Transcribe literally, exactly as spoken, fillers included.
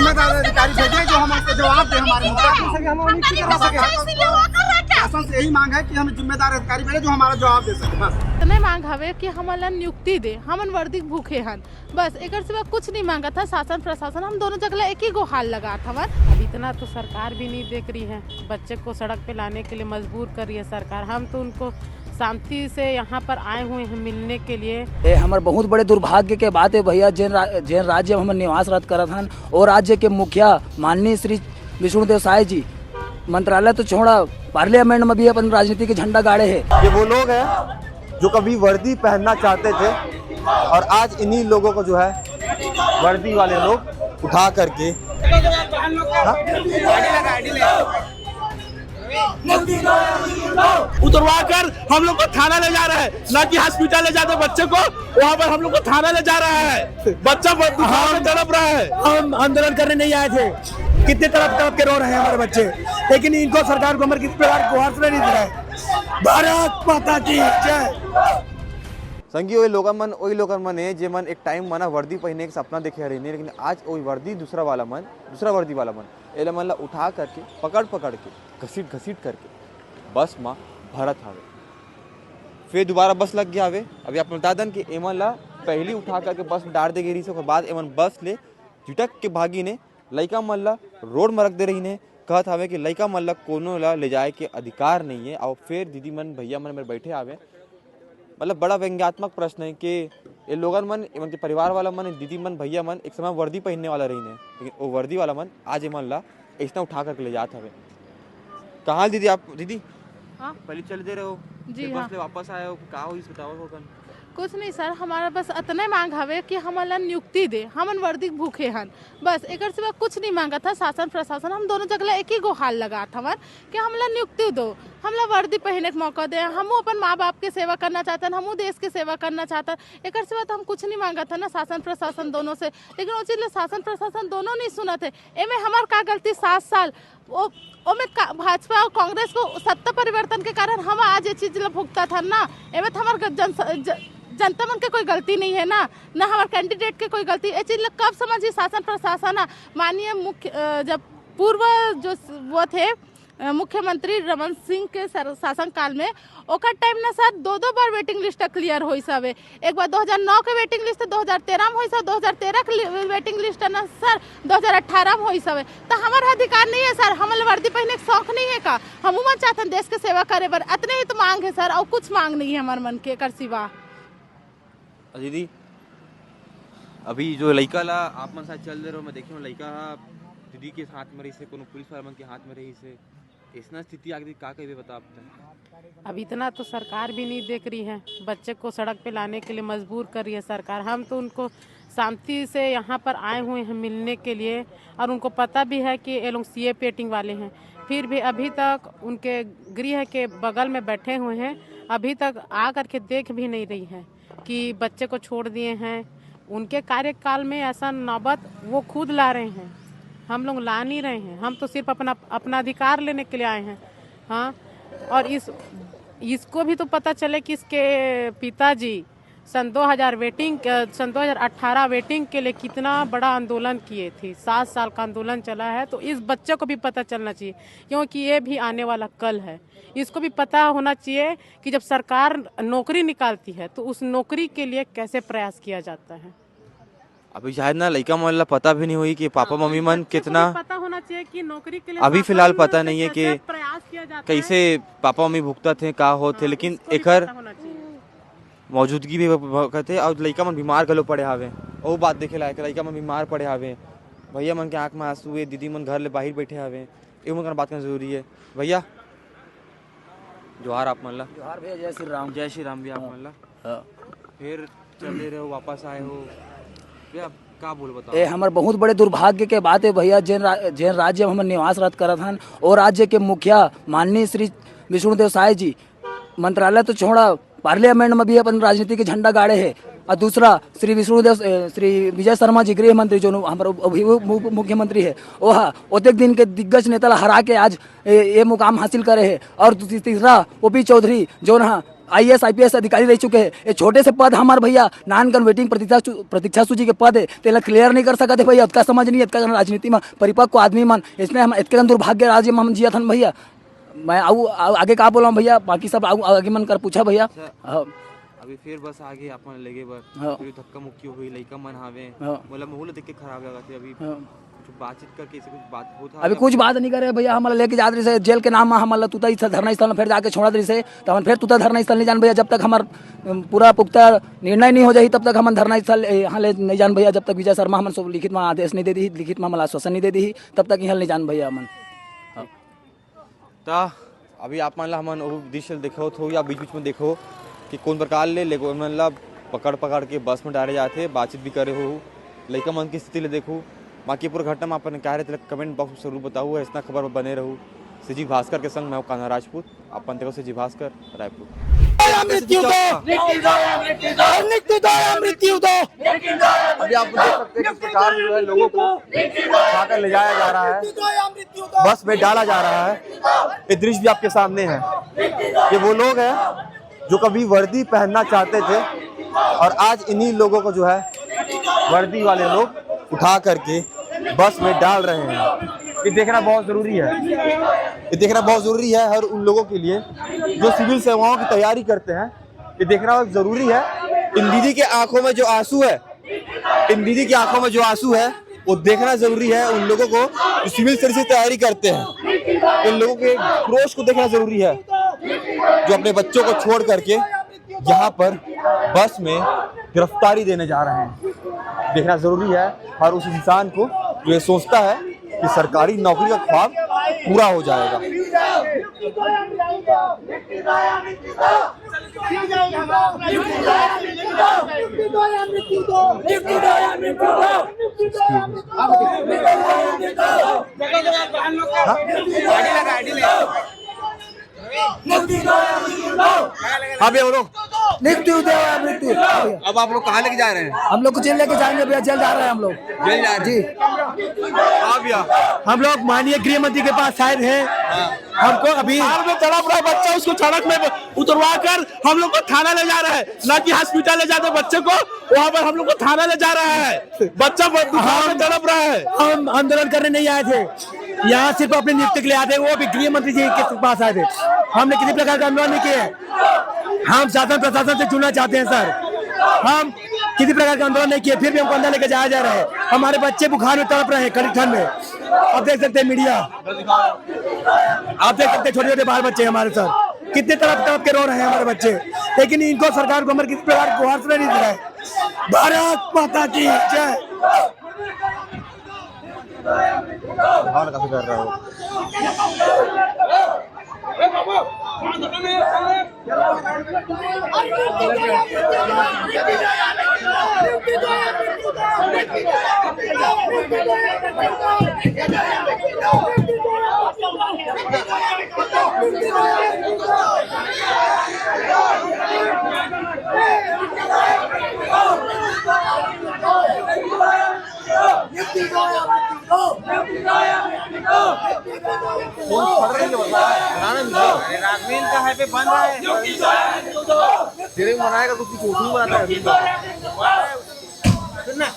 जिम्मेदार अधिकारी भेजे जो हम हमको जवाब दे हमारे मुद्दे का। हम नियुक्ति करवा सके। शासन से यही मांग है कि हमें जिम्मेदार अधिकारी भेजे जो हमारा जवाब दे सके, बस। इतने मांग हवे कि हमन ला नियुक्ति दे, हमन वर्दी के भूखे हन, बस एकर सिवा कुछ नहीं मांगत है शासन प्रशासन। हम दोनों जगह ला एक ही गो हाल लगात हवन। अब इतना तो सरकार भी नहीं देख रही है, बच्चे को सड़क पे लाने के लिए मजबूर कर रही है सरकार। हम तो उनको शांति से यहाँ पर आए हुए हैं मिलने के लिए। ये हमर बहुत बड़े दुर्भाग्य के बात है भैया, जेन रा-, जेन राज्य में हमन निवासरत करत हन, वो राज्य के मुखिया माननीय श्री विष्णुदेव साय जी मंत्रालय तो छोड़ा, पार्लियामेंट में भी अपन राजनीति के झंडा गाड़े हैं। ये वो लोग हैं जो कभी वर्दी पहनना चाहते थे और आज इन्हीं लोगों को जो है वर्दी वाले लोग उठा करके, हाँ? उतरवा कर हम लोग को थाना ले जा रहा है, ना कि हॉस्पिटल ले जाते बच्चे को, वहाँ पर हम लोग को थाना ले जा रहा है। बच्चा ब-, दुकान में हम तड़प रहा है। हम आंदोलन करने नहीं आए थे, कितने तड़प तड़प के रो रहे हैं हमारे बच्चे, लेकिन इनको सरकार को हमारे किसी प्रकार की गुहार सुनाई नहीं दे रहा है। भारत माता की जय। संगी, ओई लोगन मन, ओई लोगन मन ए, जेमन एक टाइम म ना वर्दी पहिने के सपना देखे रहिन, लेकिन आज ओई वर्दी दूसरा वाला मन, दूसरा वर्दी वाला मन, एला मन ला उठा करके, पकड़ पकड़ के, घसीट घसीट करके बस म भरत हावे। फिर दोबारा बस लग गया हावे। अभी आप बता दन कि एमन ला पहली उठा करके बस में डार दे गे रहिस, ओकर बाद एमन बस ले झिटक के भागिन हे, लइका मन ला रोड म रख दे रहिन हे, कहत हावे कि लइका मन ला कोनो ला ले जाए के अधिकार नहीं है। और फिर दीदी मन, भैया मन मेर बैठे हावे, मतलब बड़ा व्यंग्यात्मक प्रश्न है कि ये लोगन मन, एमन के परिवार वाला मन, दीदी मन, भैया मन एक समय वर्दी पहनने वाला रहिन हे, लेकिन वो वर्दी वाला मन आज एमन ला ऐसना उठा करके ले जात हवे। कहाँ दीदी आप, दीदी? हाँ? पहले चल दे रहे हो, जी फिर बस हाँ। ले वापस आए हो, का होइस बताओ हो कन? कुछ नहीं सर, हमारा बस अतने मांग हवे कि हमन ला नियुक्ति दे, हमन वर्दी के भूखे हन, बस एकर सिवा कुछ नहीं मांगत है शासन प्रशासन। हम दोनों जगह ला एक ही गो हाल लगात हवन कि हमला नियुक्ति दो, हमला वर्दी पहने के मौका दे, हमू अपन माँ बाप के सेवा करना चाहतन, हमू देश के सेवा करना चाहतन। एकर सिवा तो हम कुछ नहीं मांगत है ना शासन प्रशासन दोनों से, लेकिन वो चीज ला शासन प्रशासन दोनों नहीं सुनत है। एमे हमार का गलती? सात साल वो, ओमे का, भाजपा और कांग्रेस को सत्ता परिवर्तन के कारण हम आज ये चीज ला भुगतत हन ना। एमे तो हमार ग-, जन, ज-, जनता मन के कोई गलती नहीं है ना, ना हमार कैंडिडेट के कोई गलती। ये चीज ला कब समझी शासन प्रशासन? माननीय मुख्य, अ, जब पूर्व जो स-, वो थे, अ, मुख्यमंत्री रमन सिंह के सर-, शासन काल में ओकर टाइम ना सर दो दो बार वेटिंग लिस्ट क्लियर होइस हवे। एक बार दो हज़ार नौ के वेटिंग लिस्ट दो हज़ार तेरह में होइस हवे, दो हज़ार तेरह के लि-, वेटिंग लिस्ट ना सर दो हज़ार अठारह में होइस हवे। त हमर अधिकार नहीं है सर, हमन ल वर्दी पहने के शौक नहीं है का? हमू मन चाहतन देश के सेवा करे बर, अतने ही तो मांग है सर, और कुछ मांग नहीं है हमर मन के एकर सिवा। दीदी, अभी जो लइका ला आप मन साथ चल दे रहे हो, मैं देखे हूँ लइका हा दीदी के हाथ में रहिस हे, कोनो पुलिस वाला मन के हाथ में रहिस हे, ऐसना स्थिति आ गई, का कहिबे बता आप तैं? अब इतना तो सरकार भी नहीं देख रही है, बच्चे को सड़क पे लाने के लिए मजबूर कर रही है सरकार। हम तो उनको शांति से यहाँ पर आए हुए हैं मिलने के लिए, और उनको पता भी है कि ये लोग सीए पेटिंग वाले हैं, फिर भी अभी तक उनके गृह के बगल में बैठे हुए हैं, अभी तक आ करके देख भी नहीं रही है कि बच्चे को छोड़ दिए हैं। उनके कार्यकाल में ऐसा नौबत वो खुद ला रहे हैं, हम लोग ला नहीं रहे हैं। हम तो सिर्फ अपना, अपना अधिकार लेने के लिए आए हैं। हाँ, और इस, इसको भी तो पता चले कि इसके पिताजी सन दो हज़ार वेटिंग, अ, सन दो हज़ार अठारह वेटिंग के लिए कितना बड़ा आंदोलन किए थे। सात साल का आंदोलन चला है, तो इस बच्चे को भी पता चलना चाहिए, क्योंकि ये भी आने वाला कल है। इसको भी पता होना चाहिए कि जब सरकार नौकरी निकालती है, तो उस नौकरी के लिए कैसे प्रयास किया जाता है। अभी शायद ना लइका मन ला पता भी नहीं होई कि पापा हाँ, मम्मी मन कितना, पता होना चाहिए कि नौकरी के लिए अभी पापा फिलहाल मम्मी मन पता से नहीं है कैसे कि प्रयास किया जाता है। कैसे पापा मम्मी भुगतत हे, का होत हे, हाँ, लेकिन इसको भी एकर पता होना चाहिए। मौजूदगी भी भ-, भुगतत हे और लइका मन बीमार घलो पड़े हावे। वो बात देखे लायक, लइका मन बीमार पड़े हावे, भैया मन के आँख में आंसू हे, दीदी मन घर ले बाहर बैठे हावे, ये मन के बात करना जरूरी है। भैया, जोहार आप मन ला। जोहार भैया, जय श्री राम। जय श्री राम भी आप मन ला। हाँ। फिर चले रहे हो, वापस आए हो, भैया, का बोल बताओ? ये हमर बहुत बड़े दुर्भाग्य के बात है भैया, जेन रा-, जेन राज्य में हमन निवासरत करत हन, वो राज्य के मुखिया माननीय श्री विष्णुदेव साय जी मंत्रालय तो छोड़ा, पार्लियामेंट में भी अपन राजनीति के झंडा गाड़े हे। और दूसरा श्री विष्णुदेव, ए, श्री विजय शर्मा जी गृह मंत्री जो हमारे अभी वो मु-, मुख्यमंत्री है, वो हा, ओतेक दिन के दिग्गज नेता ला हरा के आज ए, ये मुकाम हासिल करे हे। और ती-, तीसरा ओपी चौधरी जो ना आईएएस आईपीएस अधिकारी रह चुके हैं। ये छोटे से पद हमार भैया, नान कन वेटिंग प्रतीक्षा सू-, प्रतीक्षा सूची के पद है, तेला क्लियर नहीं कर सकते भैया। अतका समझ नहीं, अतका कन राजनीति में परिपक्व आदमी मन, इसमें हम अतका कन दुर्भाग्य राज्य में हम जियत हन भैया। मैं आऊ, आऊ आगे का बोला भैया, बाकी सब आऊ आगे मन कर पूछा भैया। अच्छा। हाँ। अभी फिर बस आगे आप मन लेगे बर, हाँ। फिर धक्का मुक्की हुई, लइका मन हावे, हाँ। मोला महूल देख के खराब लगा थे अभी। हाँ। कुछ बातचीत करके ऐसे कुछ बात होत अभी हवे? कुछ बात नहीं करे भैया, हमला लेके जात रहिसे जेल के नाम में, हमला तुता इस धरना स्थल में फिर जाके छोड़त रहिसे, तो हमन फिर तुता धरना स्थल नहीं जान भैया, जब तक हमार अम, पूरा पुख्ता निर्णय नहीं हो जाही, तब तक हमन धरना स्थल ए, यहाँ ले नहीं जान भैया, जब तक विजय शर्मा हमन सब लिखित में आदेश नहीं दे दी, लिखित में हमला आश्वासन नहीं दे दी, तब तक यहाँ नहीं जान भैया हमन। हाँ। त अभी आप मन ला हमन ओ दृश्य ल देखावत हो या बीच-बीच में देखो कि कोन प्रकार ले लेगो मन ला पकड़-पकड़ के बस में डारे जाथे, बातचीत भी करे हो। लइका मन की स्थिति ले देखो। बाकी पूरा घटना में अपन का रहे, तेला comment box में जरूर बताओ। ऐसना खबर में बने रहू। सीजी भास्कर के संग मैं हूं कान्हा राजपूत। अपन देखो सीजी भास्कर, रायपुर। मृत्यु दो, मृत्यु दो, मृत्यु दो। अभी आप देख सकते हैं किस प्रकार जो है लोगों को उठाकर ले जाया जा रहा है, बस में डाला जा रहा है। ये दृश्य भी आपके सामने है। ये वो लोग हैं जो कभी वर्दी पहनना चाहते थे और आज इन्हीं लोगों को जो है वर्दी वाले लोग उठा करके बस में डाल रहे हैं। ये देखना बहुत जरूरी है, ये देखना बहुत जरूरी है हर उन लोगों के लिए जो सिविल सेवाओं की तैयारी करते हैं। ये देखना बहुत जरूरी है। इन दीदी के आंखों में जो आंसू है, इन दीदी की आंखों में जो आंसू है, वो देखना जरूरी है उन लोगों को जो सिविल सर्विस की तैयारी करते हैं। उन लोगों के क्रोश को देखना जरूरी है जो अपने बच्चों को छोड़ करके यहाँ पर बस में गिरफ्तारी देने जा रहे हैं। देखना जरूरी है हर उस इंसान को जो ये सोचता है कि सरकारी नौकरी का ख्वाब पूरा हो जाएगा। हाँ भैया, बोलो। मृत्यु दो, मृत्यु। अब आप लोग कहाँ लेके जा रहे हैं? हम लोग को जेल लेके जाएंगे भैया, जेल जा रहे हैं हम लोग। जेल जा रहे हैं? जी। हाँ भैया। हम लोग माननीय गृह मंत्री के पास आए हैं। हाँ। हमको अभी कार में तड़प रहा है बच्चा, उसको सड़क में उतरवा कर हम लोग को थाना ले जा रहा है, ना कि हॉस्पिटल ले जाते बच्चे को, वहाँ पर हम लोग को थाना ले जा रहा है। बच्चा ब-, बुखार में हम, तड़प रहा है। हम आंदोलन करने नहीं आए थे, यहाँ सिर्फ अपने नृत्य के लिए आए थे, वो भी गृह मंत्री जी के पास आए थे। हमने किसी प्रकार का आंदोलन नहीं किया है। हम शासन प्रशासन से जुड़ना चाहते हैं सर, हम किसी प्रकार का आंदोलन नहीं किए, फिर भी हमको अंदर लेके जाया जा रहा है। हमारे बच्चे बुखार में तड़प रहे हैं, कड़ी ठंड में। आप देख सकते हैं मीडिया, आप देख सकते हैं छोटे छोटे बाल बच्चे हैं हमारे सर, कितने तड़प तड़प के रो रहे हैं हमारे बच्चे, लेकिन इनको सरकार को हमारे किसी प्रकार का आश्रय नहीं दे रहा है। भारत माता की जय। भावना कैसे कर रहे हो? अरे राघवेंद्र का है पे बन रहा है। तेरे को बनाएगा कुछ, कुछ उसमें बनाता है। सुनना।